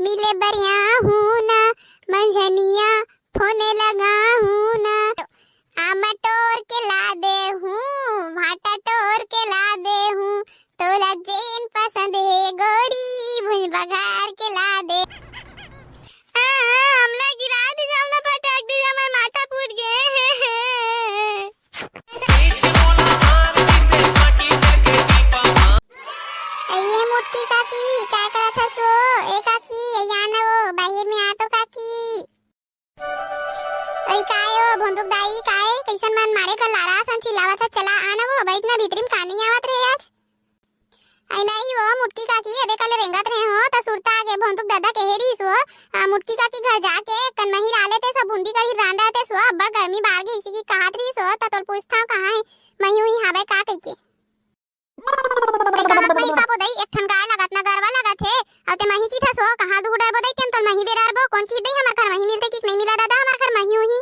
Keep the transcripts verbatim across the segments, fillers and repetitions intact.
मिले बर आहूं ना, मंझनिया फोन लगाहूं ना। आमा टोर के ला देहूं, भाटा टोर के ला देहूं, तोला जेन पसंद हे गोरी, भुंज बघार के ला दे। हाँ, हाँ, हमला गिरा दे, हमला पटक दे, हमर माथा फूट गे। ए मोटकी काकी, का करत हस ओ? ए काकी, ए आ ना ओ, बाहिर में आ तो काकी। अरे काय ओ भोंदुक दाई, काय? कइसन मन मारे कर लारा असन चिल्लावत हस? चला आ ना ओ, बइठ ना भीतरी में, का नइ आवत रहे आज? अरे नहीं ओ मोटकी काकी, एदे कले रेंगत रहे हों, त सुरता आगे भोंदुक ददा कहे रहिस ओ, आ, मोटकी काकी घर जाके कन मही ला लेते, सब बूंदी कढ़ी रांध डारते ओ, अब्बड़ गर्मी बाढ़ गे, इसी की कहत रहिस ओ, त तोर पूछथंव कहाँ हे, मही उही हावय का कहिके। ए, कहाँ मही पाबो दई, एक ठन गाय लगत ना गरवा लगत हे, अउ ते मही किथस ओ, कहाँ दूहू डरबो दई, तेन तोल मही दे डरबो, कोन किहिस दई हमर घर मही मिलथे कि नइ मिलय ददा, हमर घर मही उही।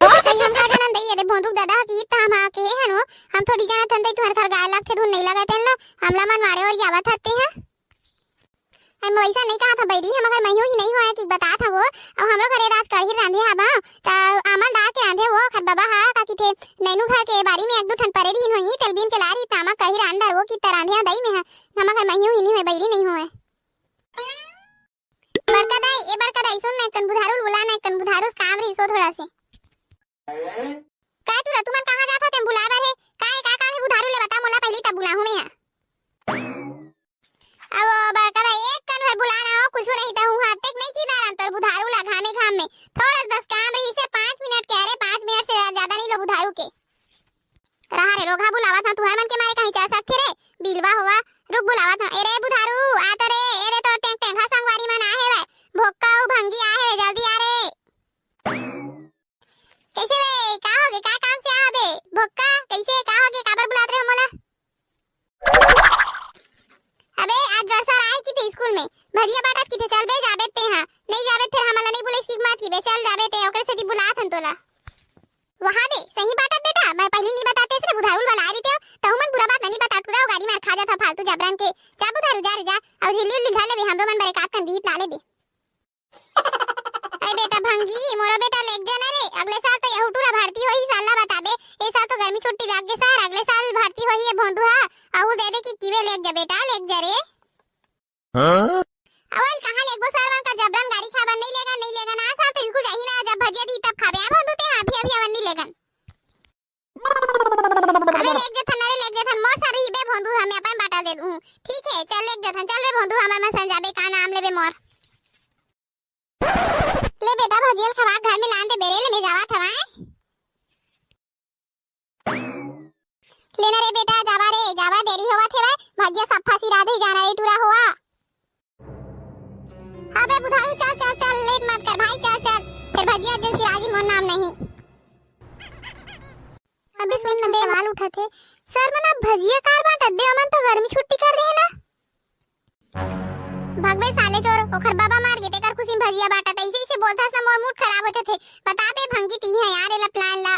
कहीं हम का जानन दई, एदे भोंदुक ददा ह किहिस त हम हा कहे हन ओ, हम थोड़ी जानत हन दई, तुंहर घर गाय लगथे, धुन नइ लगय तेन ला, हमला मन मारे ओरियावत हस तें हा। हम वइसा नइ कहत हंव बइरी, हमर घर मही उही नइ होय कि बतात हंव ओ, अउ हमरो घरे आज कढ़ी रांधे हावंव, त आमा डार के रांधे ओ, ओखर बबा ह, का किथे, नैनू घर के बारी में एक दू ठन परे रहिन होही, तेल बीन के लाय रहिस, त आमा कढ़ी रांध डर ओ, कि त रांधे हंव दई में हा, हमर घर मही उही नइ होय, बइरी नइ होय। बड़का दाई, ए बड़का दाई, सुन ना, एकन बुधारू ल बुला ना, एकन बुधारू से काम रहिस ओ थोड़ा से। का टूरा, तुमन कहाँ जात हव तेन बुलाय बर हे? का ए, का काम हे बुधारू ले बता मोला पहिली, तब बुलाहूँ में हा। अब ओ बड़का दाई, एक कन भर बुला ना ओ, कुछु नहीं त हूँ, हाथ तक नहीं की दारन तोर बुधारू ला घामे घाम में। थोड़ा बस काम रहिस हे, पाँच मिनट के, अरे पाँच मिनट से ज्यादा नहीं लो बुधारू के। रहा रे रोगहा, बुलावत हंव, तुंहर मन के मारे कहीं चल सकथे रे, बिलवा होवा, रुक बुलावत हंव। ए रे बुधारू, आ तो रे, ए रे तोर टेंग टेंगहा संगवारी मन आ हेवय, भोक्का अउ भंगी आ हेवय, जल्दी आ रे। कइसे बे, का होगे, का काम से आ हबे? भोक्का, कइसे, का होगे, काबर बुलात रहे मोला? अबे, आज बरसा आए किथे स्कूल में, भजिया बांटत किथे, चल बे, जाबे तें हा, नहीं जाबे फेर हमला नहीं बुलाइस कि मत कि बे, चल जाबे तें, ओकरे सेती बुलात हन तोला। वहा दे, सही बांटत बेटा, मैं पहिली नी बतातेस रे, बुधारू ल बलाय देतेंव, तहू मन बुरा बात नहीं बता, टूरा गारी मार खा जात हा फालतू जबरन के। जा बुधारू, जा रे जा, अउ झिल्ली उल्ली धर लेबे, हमरो मन बर एक आध कन बिहित ला लेबे। अरे बेटा भंगी, मोरो बेटा लेग जा ना रे, अगले साल तो यहू टूरा भर्ती होही, साल ला बताबे, ए साल तो गर्मी छुट्टी लाग गे सर, अगले साल भर्ती होही ये भोंदू हा, अहू दे दे कि किवे लेग जा बेटा, लेग जा रे। हाँ? अवल कहाँ लेगबो सर, मन का जबरन गारी खाय बर नहीं लेगन, नहीं लेगन, आ साल तो स्कूल जाही ना, जब भजिया दिही तब खाबे, आ भोंदू तें हा, अभी, अभी अवन नहीं लेगन। अबे लेग जथन, अरे लेग जथन, मोर सर रही बे भोंदू, हमें अपन बांटा दे दूँ। ठीक है, चल लेग जथन, चल बे भोंदू, हमर मन संग जाबे, का नाम लेबे मोर। ले बेटा, भजिया ल खवा, घर में लान दे बेरे ले, मैं जावत हवं। ले ना रे बेटा, जावा रे, जावा, देरी होवत हेवय, भजिया सफा सिरा दे जाना रे टूरा होवा। अबे बुधारू, चल, चल, चल, लेट मत कर भाई, चल, चल, फेर भजिया दे सिराही मोर नाम नहीं। अबे सुन ना, सवाल उठत हे, सर मन अब भजिया काबर बांटत बे, ओमन तो गर्मी छुट्टी कर दे हे ना। भगवे साले चोर, ओखर बाबा मर गे, तेकर खुशी में भजिया बांटत, ऐसे, ऐसे बोलथस ना, मोर मूड खराब हो जाथे। बता बे भंगी, ती है यार, एला प्लान ला।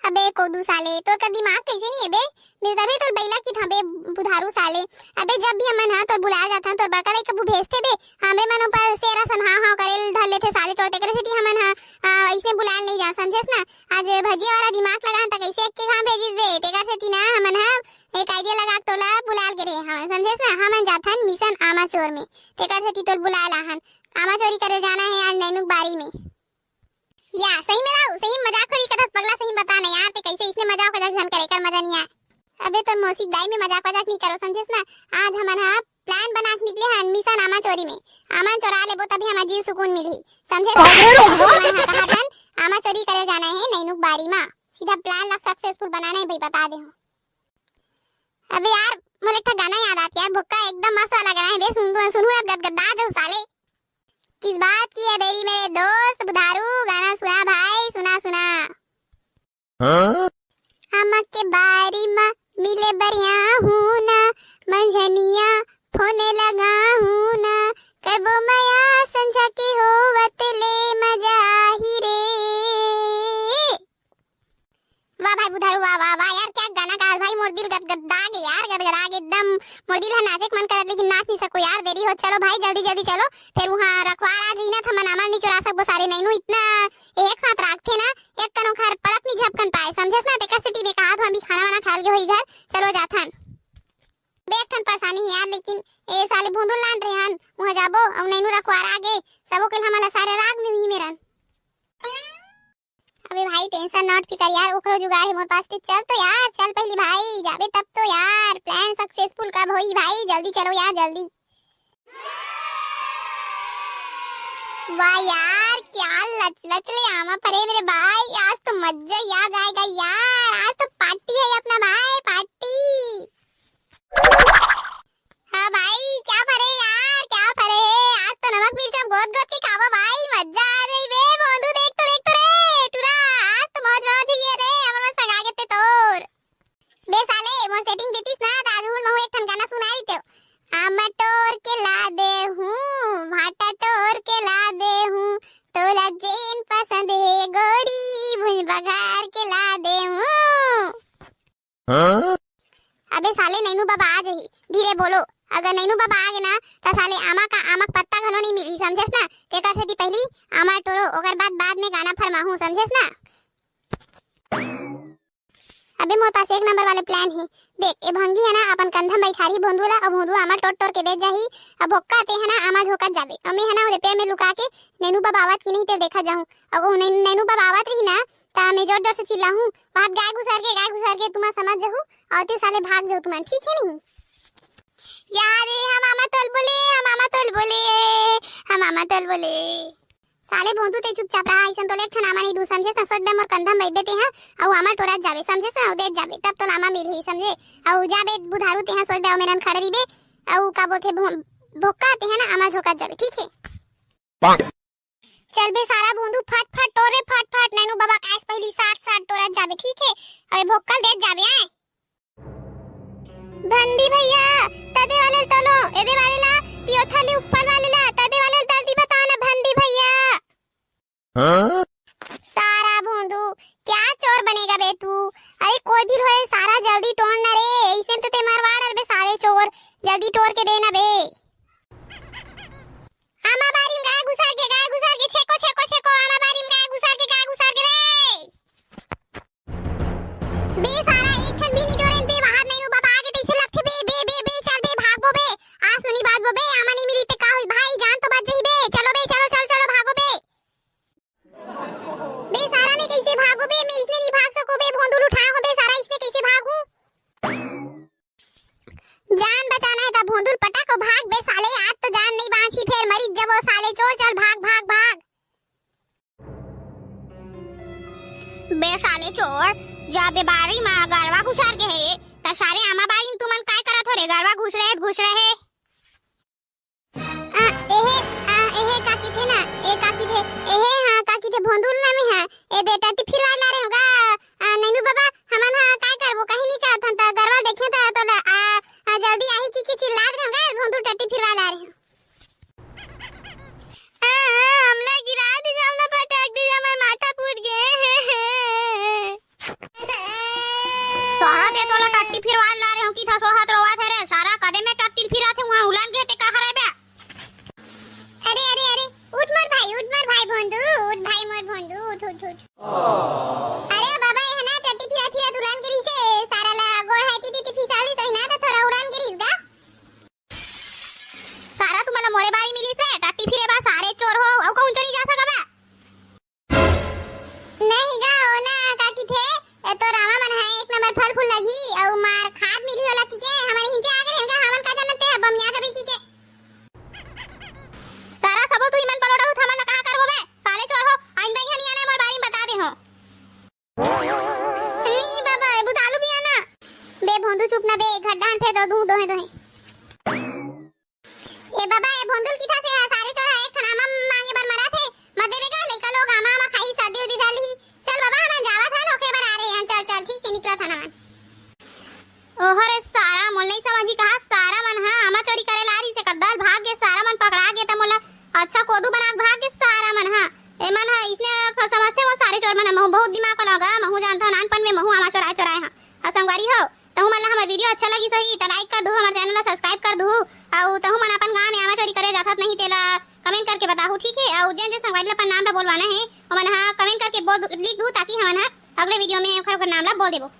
अबे कोदू साले, तोर का दिमाग कैसे नहीं है बे? मैं तभी तोर बैला की था बे, बुधारू साले। अबे जब भी हमन हा तोर बुलाए जाथन, तोर बड़का लइका कभू भेजथे बे, हमरे मन ऊपर शेर असन हाव हाव करे ल धर लेथे साले चोर, तेकरे सेती हमन हा, आ, ऐसने बुलाए ल नहीं जा, समझेस ना? आज भजिया वाला दिमाग लगान त कैसे एक के घाम भेजिस बे, तेकर सेती ना हमन हा एक idea लगा के तोला बुलाल गे रहे हवन, समझेस ना? हमन जाथन मिशन आमा चोर में, तेकर सेती तोल बुलाल आहन। आमा चोरी करे जाना है आज नैनू के बारी में। या, सही में लाऊ, सही में मजाक थोड़ी करत पगला, सही में बता ना यार, ते कैसे इसने मजाक वजाक झन करे, कर मजा नहीं आए। अबे तोर मौसी दाई में मजाक वजाक नहीं करो, समझेस ना? आज हमन हा plan बना के निकले हन मिशन आमा चोरी में। आमा चोरा लेबो तभी हमार जी सुकून मिलही, समझेस ना? हमन हा कहा थन आमा चोरी करे जाना है नैनू के बारी मा, सीधा plan ला successful बनाना है भाई, बता दे हो। अबे यार, मोला एक ठा गाना याद आत यार, भोक्का एकदम मस्त वाला गाना है बे, सुन, सुन, सुनहू ना, गदगदा जाहू साले। किस बात की है देरी मेरे दोस्त, बुधारू, गाना सुना भाई, सुना, सुना। हाँ? आमा के बारी मा मिले बर आहूं ना, मंझनिया फोन लगाहूं ना, करबो मया संझा के होवत ले मजा आही रे। वाह भाई बुधारू, वाह, वाह, वाह यार, क्या गाना गा भाई, मोर दिल गदगदा गे यार, गदगदा गे एकदम, मोर दिल ह नाचे के मन करत, लेकिन नाच नहीं सको यार। ready हो, चलो भाई, जल्दी जल्दी चलो। फेर उहाँ रखवार आ जही ना, त हमन आमा ल नी चोरा सकबो। सारे नैनू इतना एक साथ राखथे ना, एक कन ओखर पलक नी झपकन पाए, समझेस ना? तेकर सेती मैं कहात हँव, अभी खाना वाना खाल गे होही घर, चलो जाथन। बे एक ठन परेशानी हे यार, लेकिन ए साले भोंदू ल लान रहे हन, उहाँ जाबो अउ नैनू रखवार आ गे, सबो के हमन ला सारे राख देही मेरन। अबे भाई, tension not फिकर यार, ओखरो जुगाड़ हे मोर पास। ते चल तो यार, चल पहली भाई, जाबे तब तो यार, plan successful कब होही भाई, जल्दी चलो यार, जल्दी। वाह यार, क्या लच लच ले आमा फरे मेरे भाई, आज तो मजा ही आ जाएगा यार, आज तो party हे अपना भाई, party। हाँ भाई, क्या फरे यार, क्या फरे हे? आज तो नमक मिर्चा गोद गोद के खाबो भाई, मजा आ जाही बे। भोंदू देख तो, देख तो रे, टुरा, आज तो मौज मौज ही हे रे, हमर मन संगा गेते तोर। बे साले, मोर setting देतिस ना, त आज उहू ल महूँ एक ठन गाना सुना देतेंव। आमा टोर के ला दे हूँ, भाटा टोर के ला दे हूँ, तोला जेन पसंद हे गोरी, भुंज बघार के ला दे हूँ। हाँ? अबे साले, नैनू बाबा आ जही, धीरे बोलो। अगर नैनू बाबा आ गे ना, त साले आमा का आमा के पत्ता घलो नहीं मिलही, समझेस ना? तेकर सेती पहली आमा टोरो, ओकर बाद, बाद में गाना फरमाहूँ, समझेस ना? अबे मोर पास एक नंबर वाले plan हे। देख, ए भंगी हे ना, अपन कंधा म बइठारही भोंदू ला, अउ भोंदू आमा टोर टोर के देत जाही। अब भोक्का ते हे ना, आमा झोंकत जाबे, अउ मैं हे ना, ओदे पेड़ में लुका के नैनू बाबा आवत कि नहीं, तेला देखत जाहूँ। अउ कहूँ नैनू बाबा आवत रही ना, त मैं जोर जोर से चिल्लाहूँ, "वहाँ गाय घुसर गे, गाय घुसर गे," तुमन समझ जहू, अउ ते साले भाग जहू तुमन, ठीक हे नी? या रे, हम आमा तोल बोले, हम आमा तोल बोले, हम आमा तोल बोले। साले भोंदू ते चुपचाप रहा, अइसन तोले एक ठन आमा नहीं दू, समझे? त सोच बे मोर कंधा म बइठ बे ते हा, अउ आमा टोरत जाबे, समझे? स अउ देत जाबे, तब तोला आमा मिलही, समझे? अउ जाबे बुधारू ते हा, सोच बे अउ मेरन खड़े रहिबे, अउ का बोलथे भो-, भोक्का ते हा ना, आमा झोंकत जाबे, ठीक हे? चल बे सारा भोंदू, फट फट टोर रे, फट फट, नैनू बाबा कायस पहली साट साट टोरत जाबे, ठीक हे? अबे भोक्का ल देत जाबे, आय। भंदी भैया, तदे वाले ल तोलो, एदे वाले ला, तियोथली ऊपर वाले ला, तदे वाले ल जल्दी बताओ ना भंदी भैया। हाँ? सारा भोंदू, क्या चोर बनेगा बे तू? अरे कोई भी होए, सारा जल्दी टोर ना रे, अइसे तो ते मरवा डरबे सारे चोर, जल्दी टोर के दे ना बे। आमा बारी म गाय घुसर गे, गाय घुसर गे, छेको, छेको, छेको, आमा बारी म गाय घुसर गे, गाय घुसर गे रे। बे सारा एक ठन भी नी टोरेन बे, वहाद नैनू बाबा आगे तइसे लगथे बे, बे, बे, बे, चल बे, भागबो बे, आस म नी बाचबो बे, आमा नी मिली ते का होई भाई, जान तो बच जही बे, चलो बे, चलो, चलो, चलो, भागो बे। बे सारा मैं कइसे भागो बे, मैं इसने नी भाग सको बे, भोंदू ल उठाए हो बे सारा, इसने कइसे भागू? जान बचाना हे त भोंदू ल पटक अउ भाग बे साले, आज तो जान नहीं बांची, फेर मरी जबो साले चोर, चल भाग, भाग, भाग। बे साले चोर, जब ए बारी म गरवा घुसर गे हे, त साले आमा बारी म तुमन काय करत हो रे? गरवा घुसरे हे त घुसरे हे। आ, एहे, आ, एहे का किथे ना, ए का किथे, एहे, हाँ, का किथे भोंदू ल ना में हा, ए दे टट्टी फिरवाए ला रहे होगा, आ, नैनू बाबा, हमन हा काय करबो, कहीं नहीं करत हन, त गरवा देखे त, तो ल-, आ, आ, जल्दी आही कि, कि चिल्लात रहे होगा, भोंदू टट्टी फिरवाए ला रहे हो। आ, आ, हमला गिरा दे, हमला पटक दे, हमर माथा फूट गे। सारा ते तोला टट्टी फिरवाए ला रहे हो कि था सोहत रोवत हे रे, सारा कदे में टट्टी फिरत हे, उहाँ उलन गे ते कहाँ रे बे? अरे, अरे, अरे, उठ मोर भाई, उठ मोर भाई भोंदू, उठ भाई मोर भोंदू, उठ, उठ, उठ। अरे बाबा, ये ना टट्टी फिरत फिरत उलन गे रहिसे, सारा ला गोड़ हाथी दीदी फिसाली तो ही ना, त थोड़ा उलन गे रहिस गा। सारा तुमन ला मोरे बारी मिलिस रे, टट्टी फिरे बर सारे चोर हो, अउ कहूँ चली जा सकबा। नहीं गा, ओ ना, का किथे, ए तो रामा मन हा एक नंबर फल फूल लगी, अउ मार खाद मिलही ओला किके, हमन हिंचे आगे रहेन गा, हमन का जानन ते हा बमिया देबे किके। सारा सबो तुही मन पलोडर हो, हमन ला कहाँ करबो बे, साले चोर हो, आइन बई हनी आने मोर बारी में बता दे हो। नी बाबा, ए बुधालू भी आना। बे भोंदू चुप ना बे, घड्डा हन फेर दो, दू, दोहे, दोहे। ए बाबा, ए भोंदू ल किथा से हा, सारे चोर हा एक ठन आमा मांगे बर मरा थे। मत देबे गा, लइका लोग आमा, आमा खाही, सर्दी उदी धर लिही। चल बाबा, हमन जावत हन, ओखरे बर आ रहे हन। चल, चल, ठीक हे, निकलत हन हमन। ओहो रे सारा, मोला नहीं समझी कहा, सारा मन हा आमा चोरी करे ला रहिसे, कद्दा ल भाग गे, सारा मन पकड़ा गे, त मोला अच्छा कोदू बना के भाग गे सारा मन हा। एमन हा इसने समझथे, वो सारे चोर मन हा, महू बहुत दिमाग वाला होगा, महू जानता हूँ, नानपन में महू आमा चोराए चोराए हा। अउ संगवारी हो, तहू मन ला हमर video अच्छा लगिस होही, त like कर दू, हमर channel ला subscribe कर दू, अउ तहू मन अपन गाँव में करके बताहू, ठीक है। और जेन जेन संगवारी ला अपन नाम ला बोलवाना है, ओमन हा comment करके बोल दू, लिख दू, ताकि हमन हा अगले video में ओखर ओखर नाम ला बोल देबो।